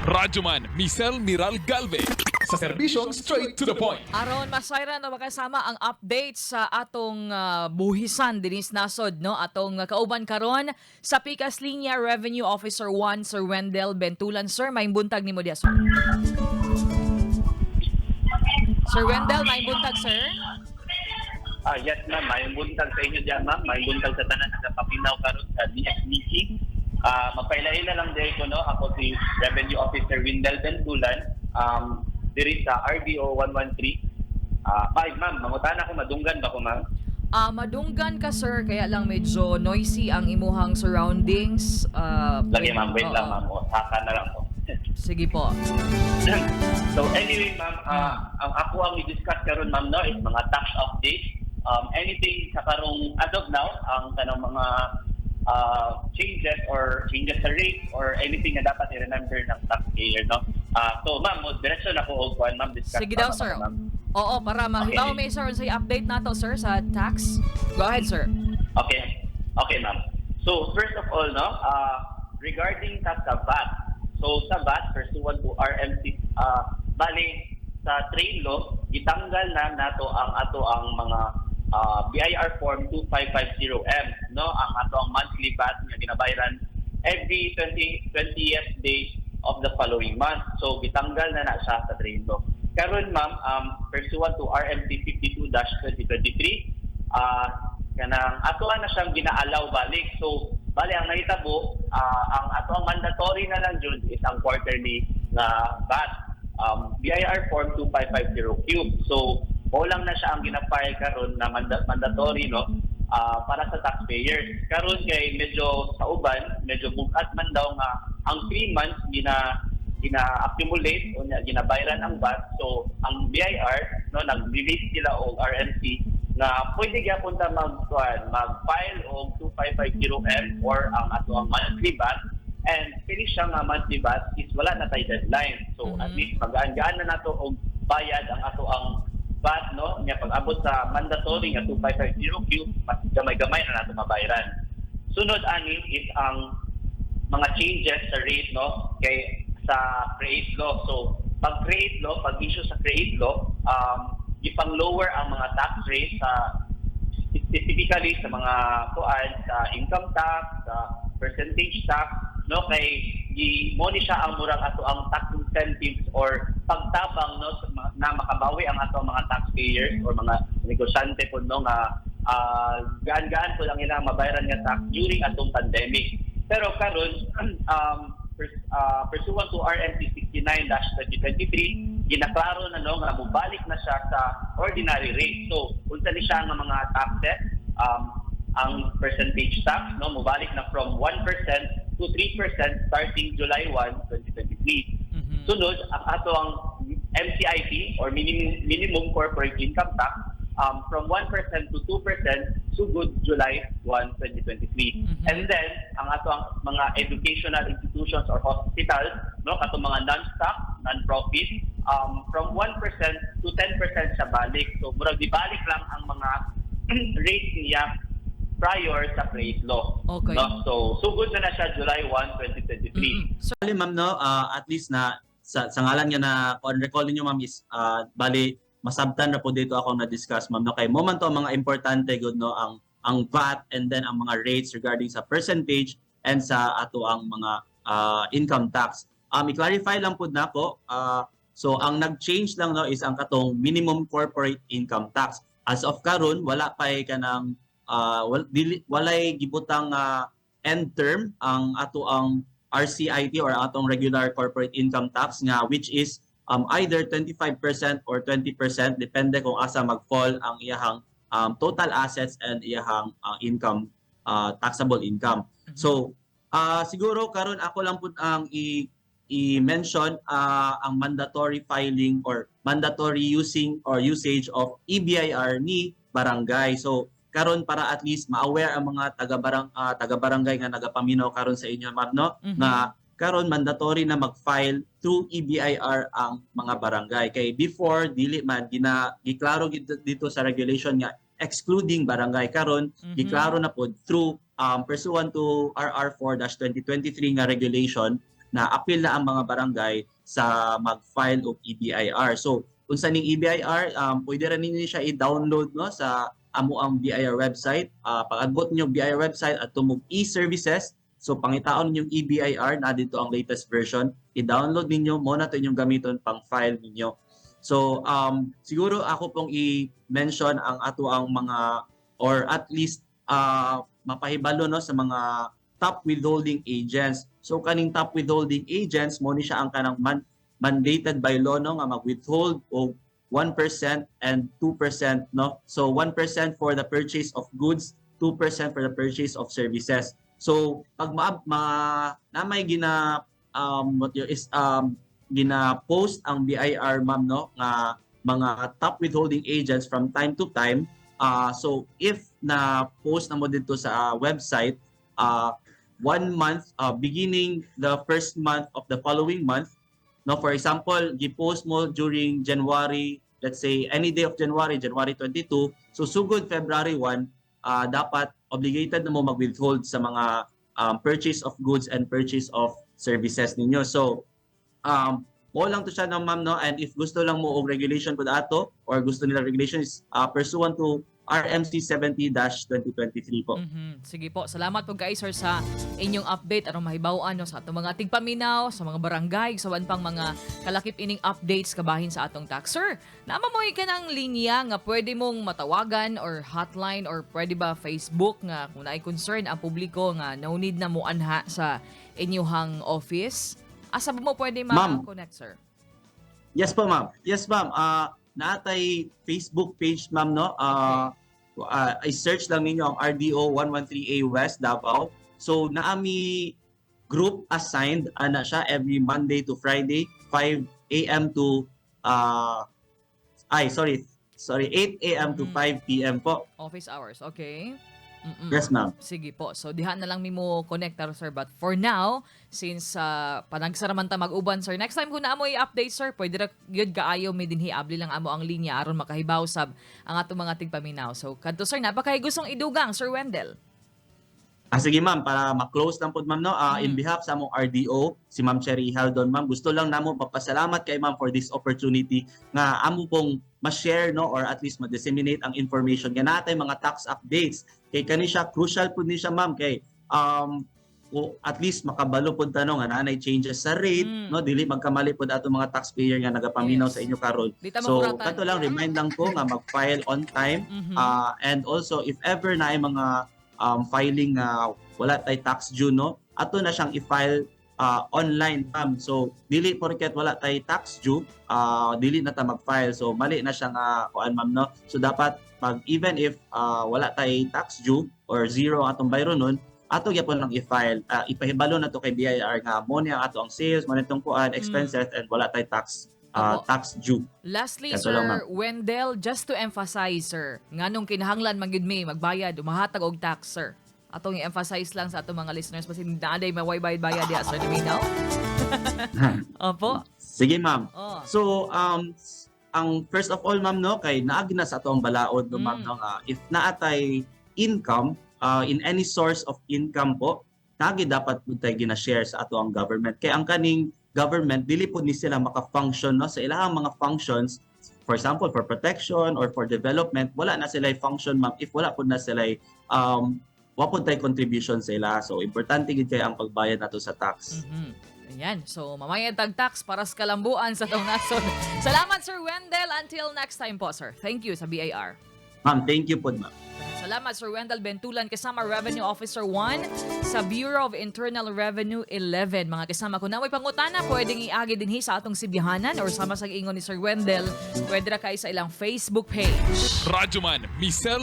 Radyoman Michelle Miral Galvez sa serbisyong straight to the point. Aron masayran o makasama ang update sa atong buhisan dinis nasod, no, atong kauban karon sa Pikas Linya, Revenue Officer 1, Sir Wendell Bentulan. Sir, maayong buntag nimo diha, sir. Sir Wendell, maayong buntag, sir. Ah, yes, ma'am. Maayong buntag sa inyo diyan, ma'am. Maayong buntag sa tanan nagapaminaw karon sa DSBC. Magpaila-ila lang diri ko, no. Ako si Revenue Officer Windel Bentulan diri sa RBO 113. Ay, ma'am, mangutana ko, madunggan ba ko, ma'am? Madunggan ka, sir, kaya lang medyo noisy ang imuhang surroundings. Lagi, ma'am, wait lang, Oo. Ma'am. O, saka na lang ko. Sige po. So anyway, ma'am, ang ako ang i-discuss karon, ma'am, no, is mga tax updates. Anything sa karong as of now, ang kanang mga changes or changes sa rate or anything na dapat i-remember ng taxpayer, no? So ma'am, mo diretso na ko og kuan, ma'am, discuss Sige pa daw, ma'am, sir. Ma'am. Oo, para mahibaw may sir sa update nato, sir, sa tax. Go ahead, sir. Okay. Okay, ma'am. So, first of all, no, regarding sa VAT. So, sa VAT, pursuant to RMC, bali, sa train law, gitanggal na nato ang ato ang mga BIR Form 2550M, no, ang ato ang monthly VAT nga ginabayaran every 20 20th day of the following month. So, gitanggal na na siya sa train law. Karon, ma'am, pursuant to RMC 52-2023, kanang ato na siyang gina-allow balik. So, bali ang nahitabo, ang ato ang mandatory na lang jud is ang quarterly nga VAT. BIR Form 2550Q. So, mao lang na siya ang gina-file karon na mandatory, no, para sa taxpayers. Karon kay medyo sa uban, medyo bugat man daw nga ang 3 months gina accumulate o ginabayaran ang VAT. So ang BIR, no, nag-release sila og RMC nga pwede gyapon ta mag kuan, mag-file og 2550M or ang ato ang monthly VAT, and finish siya nga monthly VAT is wala na tay deadline. So at least magaan-gaan na nato og bayad ang ato ang VAT, no, nya pag abot sa mandatory nga 2550Q, mas gamay-gamay na nato mabayaran. Sunod ani is ang mga changes sa rate, no, kay sa create law. So pag create law, pag issue sa create law, gipang lower ang mga tax rate sa specifically sa mga kuan, sa income tax, sa percentage tax, no, kay gi mo ni siya ang murag ato ang tax incentives or pagtabang, no, sa na makabawi ang ato ang mga taxpayers or mga negosyante po, no, nga gaan-gaan po lang ilang mabayaran nga tax during atong pandemic. Pero karon, pursuant to RMC 69-2023, ginaklaro na, no, nga mobalik na siya sa ordinary rate. So, unsa ni siya nga mga taxes? Ang percentage tax, no, mobalik na from 1% to 3% starting July 1, 2023. Sunod, ang ato ang MCIT or minimum minimum corporate income tax, from 1% to 2% sugod July 1, 2023. And then ang ato ang mga educational institutions or hospitals, no, kato mga non-stock, non-profit, from 1% to 10% sa balik. So murag dibalik lang ang mga rates niya prior sa create law. No? So sugod na na siya July 1, 2023. Sir, Bali, ma'am, no, at least na sa ngalan nga na kung recall niyo, ma'am, is bali masabtan ra po dito akong na-discuss, ma'am, no, kay mo man to ang mga importante gud, no, ang VAT and then ang mga rates regarding sa percentage and sa ato ang mga income tax. I-clarify lang pud nako, so ang nag-change lang, no, is ang katong minimum corporate income tax. As of karon, wala pa kanang walay gibutang end term ang ato ang RCIT or atong regular corporate income tax nga which is either 25% or 20%, depende kung asa mag-fall ang iyahang total assets and iyahang income, taxable income. So siguro karon ako lang pud ang i-mention ang mandatory filing or mandatory using or usage of eBIR ni barangay. So karon para at least ma-aware ang mga taga-barangay nga nagapaminaw karon sa inyo, ma'am, no, nga karon mandatory na mag-file through eBIR ang mga barangay, kay before dili man gina giklaro gid dito sa regulation nga excluding barangay. Karon giklaro na pod through pursuant to RR 4-2023 nga regulation. na apil na ang mga barangay sa mag-file og EBIR. So unsa ning EBIR, pwede ra ninyo siya i-download, no, sa amo ang BIR website. Pag-abot niyo BIR website at tumog e-services, so pangitaon niyo yung EBIR na dito ang latest version, i-download ninyo mo na to inyong gamiton pang file ninyo. So siguro ako pong i-mention ang ato ang mga or at least mapahibalo, no, sa mga top withholding agents. So kaning top withholding agents mo ni siya ang kanang mandated by law, no, nga mag-withhold og 1% and 2%, no. So 1% for the purchase of goods, 2% for the purchase of services. So pag ma na may gina what you is gina-post ang BIR, ma'am, no, nga mga top withholding agents from time to time. So if na post na mo dito sa website, one month, beginning the first month of the following month, no, for example, gi-post mo during January, let's say any day of January, January 22, so sugod February 1, dapat obligated na mo mag-withhold sa mga purchase of goods and purchase of services ninyo. So mo lang to siya ng ma'am, no, and if gusto lang mo og regulation pud ato or gusto nila regulation is pursuant to RMC 70-2023 po. Sige po. Salamat po guys, sir, sa inyong update aron mahibaw-an, no, sa atong mga tigpaminaw, sa mga barangay, sa uban pang mga kalakip ining updates kabahin sa atong tax. Sir, naa ba moy kanang linya nga pwede mong matawagan or hotline or pwede ba Facebook nga kung naay concern ang publiko nga no need na mo anha sa inyuhang office? Asa ba mo pwede Ma'am. ma-connect, sir? Yes po, ma'am. Yes, ma'am. Naa tay Facebook page, ma'am, no? I-search lang ninyo ang RDO 113A West Davao. So naa mi group assigned ana siya every Monday to Friday, 5 a.m. to ay, sorry, sorry, 8 a.m. to 5 p.m. po. Office hours, okay? Yes, ma'am. Sige po. So diha na lang mi mo connect sir. But for now, since panagsaraman ta mag-uban, sir, next time kung naa moy update, sir, pwede ra gyud kaayo mi dinhi, abli lang amo ang linya aron makahibaw sab ang atong mga tigpaminaw. So kadto, sir, naa pa kay gustong idugang, Sir Wendell? Ah, sige ma'am, para ma-close lang po, ma'am, no. In behalf sa among RDO, si Ma'am Cherry Haldon, ma'am, gusto lang namo magpasalamat kay ma'am for this opportunity nga amo pong ma-share, no, or at least ma-disseminate ang information nga naa tay mga tax updates. Kay kani siya crucial pud ni siya, ma'am, kay o at least makabalo pud ta, no, nga naanay changes sa rate, no, dili magkamali pud ato mga taxpayer nga nagapaminaw sa inyo karon. Di ta So makuratan. kato lang, remind lang ko nga mag-file on time. And also, if ever na ay mga filing nga wala tay tax due, no, ato na siyang i-file online, ma'am. So dili porket wala tay tax due, dili na ta mag-file. So mali na siya nga kuan, ma'am, no. So dapat pag even if wala tay tax due or zero ang atong bayro nun, ato gyapon lang i-file. Ipahibalo na to kay BIR nga mo niya ato ang sales, mo nitong kuan expenses and wala tay tax tax due. Lastly, Kato Sir lang, ma'am. Wendell, just to emphasize, sir, nganong kinahanglan man gyud mi magbayad, umahatag og tax, sir? Atong i-emphasize lang sa atong mga listeners basin naa may bayad-bayad diha, sir, naminaw. Opo. Sige, ma'am. Oh. So ang first of all, ma'am, no, kay naagi na sa atong balaod, no, ma'am, no, nga if naatay income in any source of income po, naagi dapat pud tay gina-share sa ato ang government kay ang kaning government dili po ni sila maka-function, no, sa ilahang mga functions, for example for protection or for development. Wala na sila function, ma'am, if wala pud na sila wa pud tay contribution sa ila. So importante gid kay ang pagbayad nato sa tax. Ayan. So, mamaya tag tax para sa kalambuan sa atong nasod. Salamat, Sir Wendell. Until next time po, sir. Thank you sa BIR. Ma'am, thank you po, ma'am. Salamat, Sir Wendell Bentulan, kasama Revenue Officer 1 sa Bureau of Internal Revenue 11. Mga kasama ko na may pangutana, pwedeng iagi dinhi sa atong sibyahanan or sama sa ingon ni Sir Wendell, pwede ra kay sa ilang Facebook page. Radyoman Michelle.